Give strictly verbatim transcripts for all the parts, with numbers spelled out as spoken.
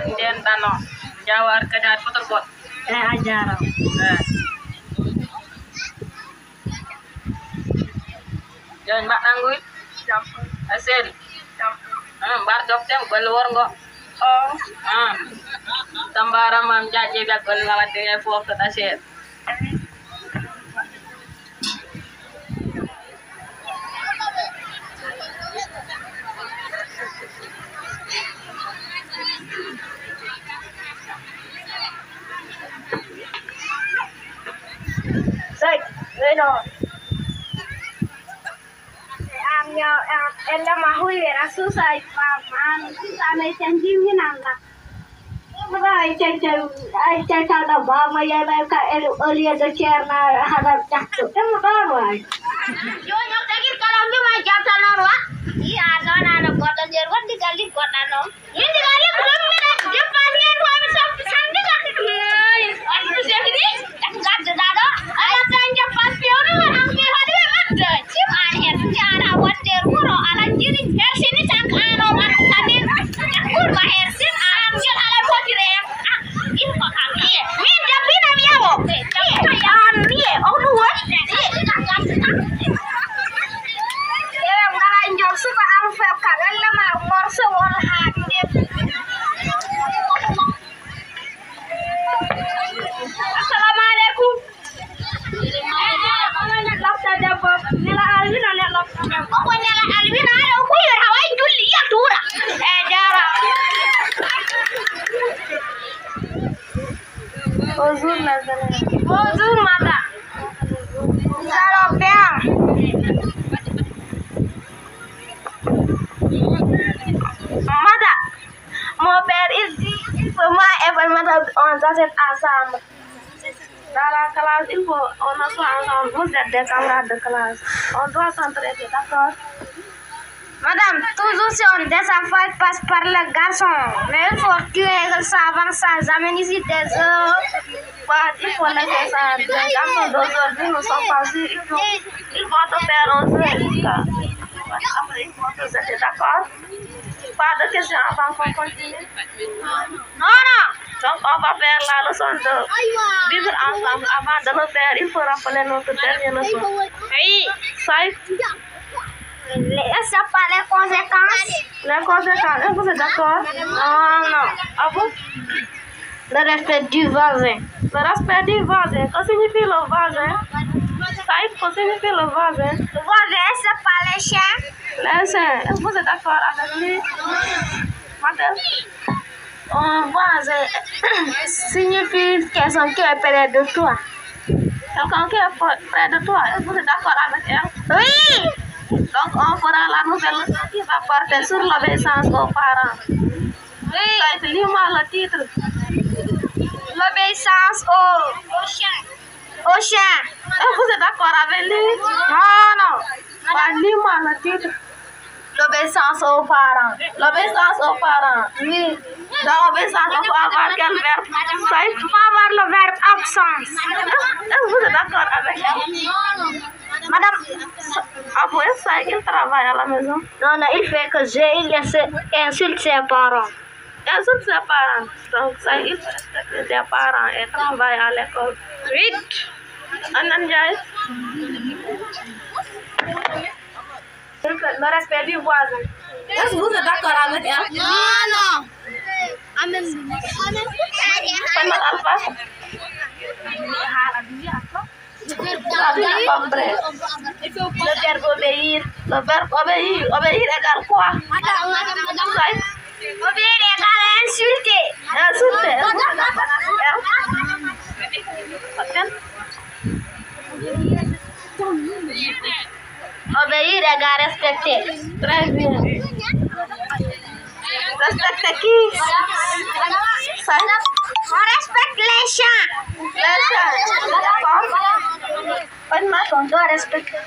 Nden ɗano. Jawar kadi aɗa fotor goɗɗo. Eyi, a jaaraama. Eyi. Joni mbaɗɗa nguy? Jam. A seri? Jam. Ah, mbar joften golle worgo. Oh. Ah. Tambara mam jaje be golle ma wadde e fof to da seri. Sai, bueno. Am yo, am, ella ma huye, a susa, am, am, susa, me chanji, minanda. Ay, cay, cay, ay, cay, cay, ɗo bama yalay ka el, au lieu de Ceerno haɗa ƴakko. Ɗum ɗo waay. Yo, yo, tagir kala mi ma jabta noon wa. Yi a noon, ano goɗɗo nder wondi galli goɗɗa noon. Yindi galli ko ɗum mi na jabba ni en ko mi sa sandi ka. Ay, ay, ko sandi. Gadduɗa ɗo. Ala tan jabba pewno wa am ke haɗi ɓe ɓadda. Cim an hen, si an a waɗde wuro, ala jiri, hersini tan, an o waɗa tanin. Kurba hersin, an jel ala fotire. Ah, il faut am, iye. Min jabbina mi yawo. Iye, an, iye, o ɗum woni. Iye. Ewa, ngala njom suka am fef ka, walla ma morso wol haɗde. Assalamu alaikum. Lofta debbo, Nela Alwina ne lofta debbo. Ko Nela Alwina, aɗa o kuyora, way julli, iya tuura. E jara. Bonjour, madame. Bonjour, madame. Vous allez bien? Madame, mon père, il dit, il faut moi et votre madame, on s'achète ensemble. Dans la classe, il faut on soit ensemble. Vous êtes des camarades de classe. On doit s'entraider, d'accord? Madame, toujours si on descend, faut passer par le garçon. Mais il faut tuer ça avant ça, jamais ici des œufs. Bah, il faut laisser ça. Les garçons d'aujourd'hui ne sont pas sûrs. Il faut, il faut te faire un jeu. Après, il faut te jeter, d'accord? Pas de questions avant qu'on continue. Non, non. Donc, on va faire la leçon de vivre ensemble avant de le faire. Il faut rappeler notre dernière leçon. Oui. Ça, les, ça pas les conséquences. Les conséquences, est-ce que vous êtes d'accord? Non, non. Ah bon? Le respect du voisin. Le respect du voisin. Que signifie le voisin? Ça, que signifie le voisin? Le voisin, c'est pas les chiens. Les chiens. Est-ce que vous êtes d'accord avec lui? Matel? Un voisin signifie quelqu'un qui est près de toi. Quelqu'un qui est près de toi. Est-ce que vous êtes d'accord avec elle? Oui. Donc, on fera la nouvelle leçon qui va porter sur l'obéissance aux parents. Oui. Ça, lis-moi le titre. L'obéissance au, au chien. Au chien. Est-ce que vous êtes d'accord avec lui? Non, non. Bah, lis-moi le titre. L'obéissance aux parents. L'obéissance aux parents. Oui. Dans l'obéissance, on peut avoir quel verbe? Ça, il faut avoir le verbe absence. Est-ce que vous êtes d'accord avec elle? Madame. Ah, vous, ça, il travaille à la maison? Non, non, il fait que je, il insu-, insulte ses parents. Insulte ses parents. Donc, ça, il respecte ses parents et travaille à l'école. Huit. Anan Ndiaye. Le respect du voisin. Est-ce que vous êtes d'accord avec elle? Non, non. Amen. Pas mal, Alpha. Vous avez compris. Le verbe obéir. Le verbe obéir. Obéir égale quoi? Madame, madame, madame. Obéir égale insulter. Insulter. Obéir égale respecter. Très bien. Respecter qui? Ça? On respecte les chiens. Les chiens. D'accord. On doit respecter.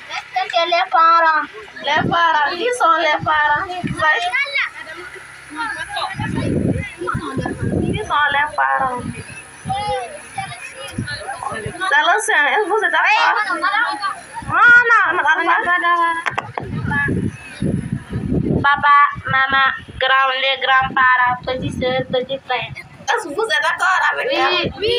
Respecter les parents. Les parents. Qui sont les parents? Ça? Qui sont les parents? C'est le chien. Est-ce que vous êtes d'accord? Non, non, non, non. Papa, maman, grand, les grands-parents, petite sœur, petit frère. Est-ce que vous êtes d'accord avec elle? Oui. Oui.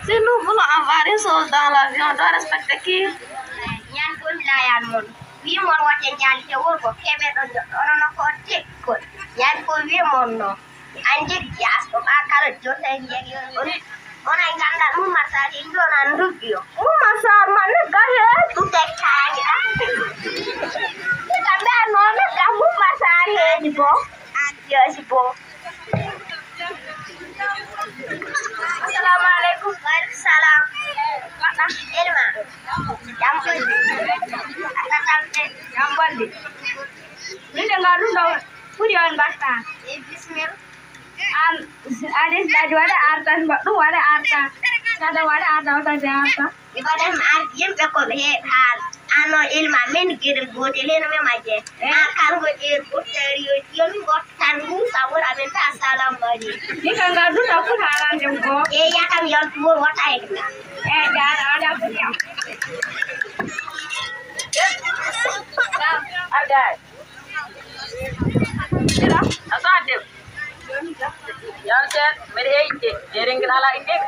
Si nous voulons avoir une chose dans la vie, on doit respecter qui? Ñaan ko mi layan mon. Wi mon watte jaali te worko keɓe ɗo joɗɗo onon ko tekkol. Ñaan ko wi mon no. An jeggi asko ɓa kala jotay jeggi on. Onon ganda ɗum masari ɗon an ruggiyo. Ɗum masar man ne gahe. Ɗum tekkani. Ɗum ɓe non ne kam ɗum masari heedi bo. Yeesi bo. Assalamu alaikum. Wa alaikum salam. Mbaɗɗa? Elma. Jam bonde. A tatamte. Jam bonde. Min de ngar ɗum ɗo ɓuri on mbaɗta. E bismil. An, an is daji waɗa artan, mbaɗɗum waɗa artan. Kada waɗa artan, wata de artan. Ibrahim ar yimɓe ko ɓe heɓi haala. Ano ilma min giɗel gootel heno mi majje. Eh. An kanko ƴeer ɓurtari yo yomi gottan ngu sawor amen ta salam mari. Ni kan ga duta ko haala dem go. E yakam yon tuwo wata e. E dara wala ko ya. Aday. Ira, a sa dem. Yalten, mbeɗa heyde, e rengel ala e nder.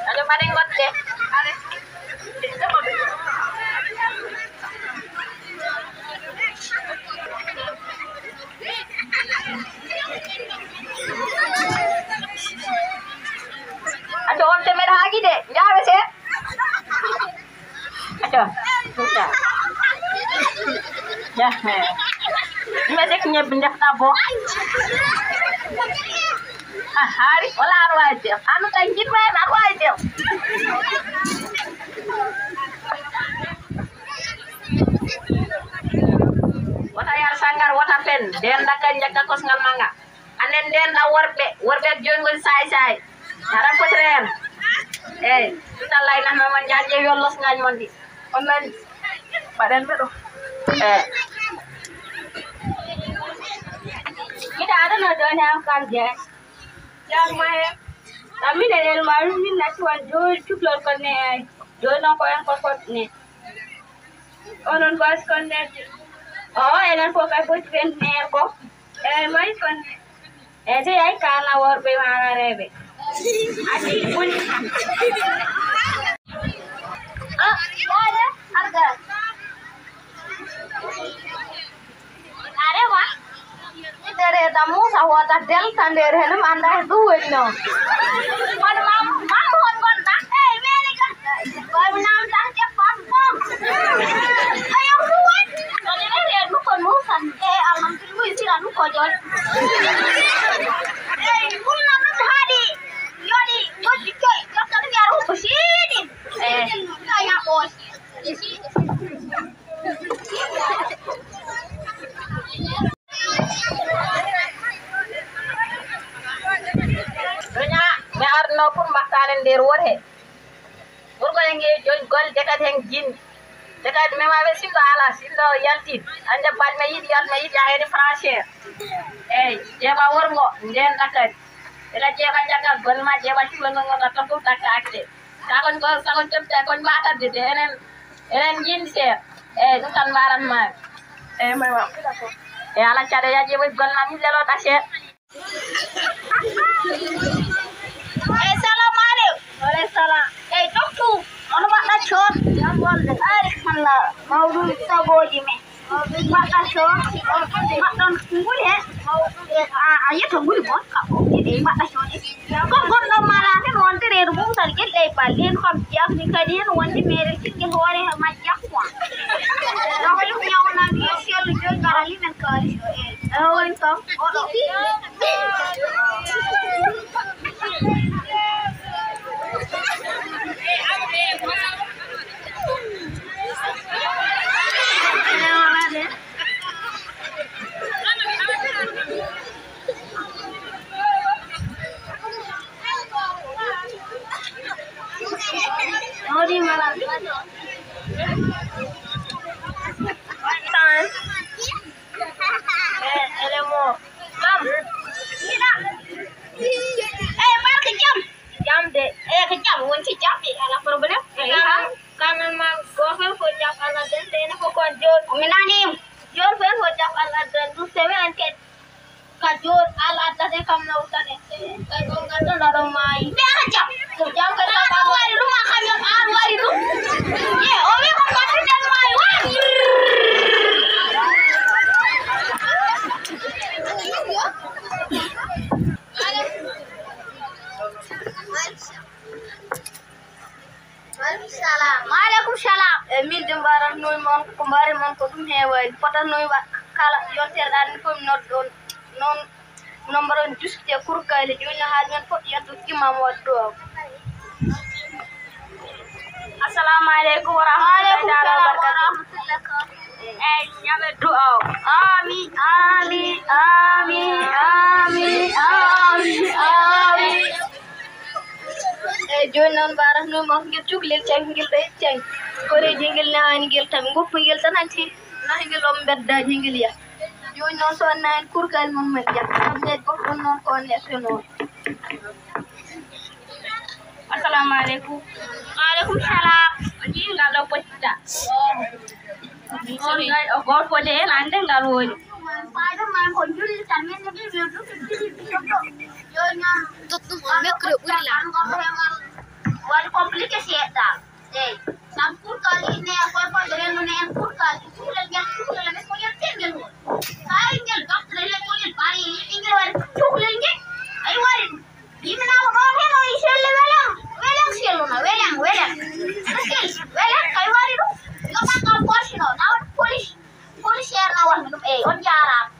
Aɗa mbaɗen waɗde. Aco on temer haagi de, njaawe se. Aco, tuta. Ya, he. Mbe dek nyeb ndef na bo. Ah, hari, wala arwaje. Anu kan jitma arwaje. Wota yar sangar, wota fen. Den daga njagga kosngal manga. Anen den da worɓe, worɓe jongol saay saay. Hara potre en. Eh, tutallay na mama jaje yo los ngañ mon di. On nani? Mbaɗen ɓe ɗo. Eh. Kita ada no doni am kam je. Jam maye. Amine el maru min na tuwan do tuklol ko ne. Do no ko en ko ko ne. Onon ko askonneeɓe. Oo, enen fof kay foti renneede ko. Eey, mari kon. Eey, so yahi kaalna worɓe maama reeɓe. Adi boni. Ah, yaade, arga. Arema. Ɓiɗɗo reeta Muusa hoota delta nder hene mi anndaa he ɗum woni noon. Kono maam, maam hon ngonɗaa? Eey, meeni ka. Koy mi naamtaa jeppan fof. Ayo, ɗum woni. Ɗo ne reedu ko Muusa. Eey, alhamdulillah, sira ɗum ko jol. Eey, ɗum na ɗum haɗi. Yoɗi, moƴƴi coy. Jotta ɗum yara ko siidi. Eey. Ka yaɓoos. Dunya, mi arno pour mbattane nder worhe. Pour ko en ngi joj gol de kadi hen jin. De kadi mi ma be sindo ala sindo yalti. Ande bal me yidi yal me yidi a hedi français. Ey, jeba worgo nden dakari. Ela jeba jagal gol ma jeba culo ngol ngol to pour dakka akte. Sakon ko sakon temta kon mbattade de enen. Enen jin ser. Ey, ɗum tan mbaran ma. Ey, may wa. E ala cade yaji mo gol ma mi lelo ta ser. Ey, salamu aleykum. Wa aleykum salam. Ey, docteur, ono mbaɗɗa coon? Jam bonde. Alhamdulillah. Mawɗum sagoji men. Mbaɗɗa coon? Mbaɗɗon nguli he? A, a yetto nguli mon? Kaɓɓo. Ey, mbaɗɗa coon. Ko gonɗo malade wonde reedu mum tan geɗɗe e balɗe. Heen kam jiyatmi kadi heen wonde mere sikke hoore majja quoi. Ɗo ko ɗum ñawnami yo sellu joyi ngarali men kaalis o e. Ɗo woni kam oɗo. Joor, al addate kam nawtane. Kay ko ngattanɗa ɗon maayi. Mbiya ka jam. Ko jam kay ko an wari ɗum, a kañum an wari ɗum. Ye, o wi ko ngattanɗen maayi, wa. Maaleykum salam. Maaleykum salam. E min de mbarannoy mon, ko mbaren mon ko ɗum heewani. Potannoy wa-, kala yontere ɗan ni fof mi nodda on. Noon, no mbaron juskite kurkale. Jooni no haali men fof yetto imam waddo. Assalamu aleykum wa rahmatullahi taala wa barakatuh. Eyi, ñaame du'a o. Amin, amin, amin, amin, amin, amin. Eyi, jooni noon mbaratnoo mo ngel cukalel caŋ, ngel ɗo e caŋ. Koreeji ngel nawaani ngel tan, ngoppu ngel tan hanti, nahi ngel on mbeddaaji ngel yaha. Jooni noon so wonnaa en kurkal mon men yaha. Kam nde goɗɗum noon ko on ette noon. Assalamu aleykum. Wa aleykum salam. O jii ngal ɗo potta. On kay o gooto de en annde ngal woni. Fayda man ko julli tan min ne ɓe ɓe ɗum ɗum ɗum ɗum. Yo ñam. Toɗɗum on mekkude ɓuri laaɓude. Waɗi compliqué seeɗa. Eyi. Sabu kurkal inne e koye koye rennude en kurkal. Cukalel ngel, cukalel men ko ngel tengel woni. Hay ngel docteur le ko ngel bari, ɓingel waɗi cukalel ngel. Ay waɗi ɗum. Yimɓe naa ko ɗoon heen o yii selle welen, welen selluno, welen, welen. Eskil, welen kay wari ɗum. Yo ɓanngal korsino, na waɗi polis, policier na wonɓe ɗum. Eyi, on jaaraama.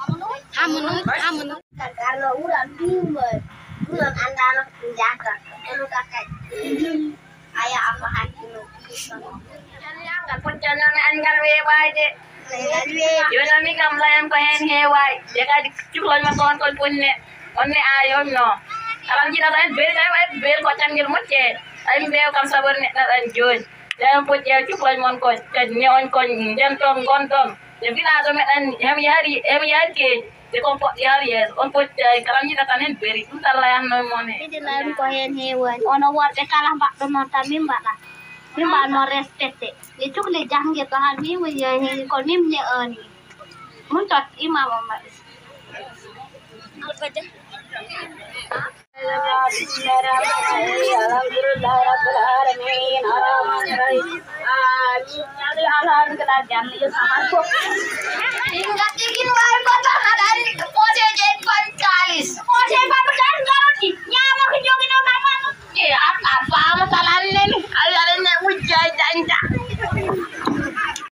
Amuno, amuno. Garno wuran duumo, ɗum on anndaano, ɗum jaata, ɗum jaata kay. Aya, amma hakkilo. Ngal poccal noon, an ngal weeɓaade. Jooni min kam layan ko heen heewaay. Te kadi cukalel makko on kon punne. On ne ayon no. Alam jiɗa tan beeri tan waɗi beeri ko tan ngel moƴƴe. Ay mbeew kam sabor neɗɗo ɗan jooni. Layan poccal cukalel mon kon. Kadi ne on kon ndenton ngonton. Te village o meɗen hem yahari, hem yahari keeji. Te kon poɗɗi har yeeso. On poccal kala jiɗa tan heen beeri. Ɗum tan layan noon mon heen. Miɗi layan ko heen heewaani. Ono worɓe kala mbaɗɗo noon tan min mbaɗa. Min mbaɗa noon respecté. Ɓe cukli jangirɗo han min woni yahi hen ko min ne ani. Mun tot imam Omar. Alhamdulillah rabbil alamin arrahmanir rahim. Amin. Alhamdulillah janni yo sama ko. Inga tikin wari ko to hadari ko te je pan kalis. Ko te pan kalis garoti. Nyama ko jogi no mama. E a, a faama tan annene. A wi aɗa ne wujja e dañta.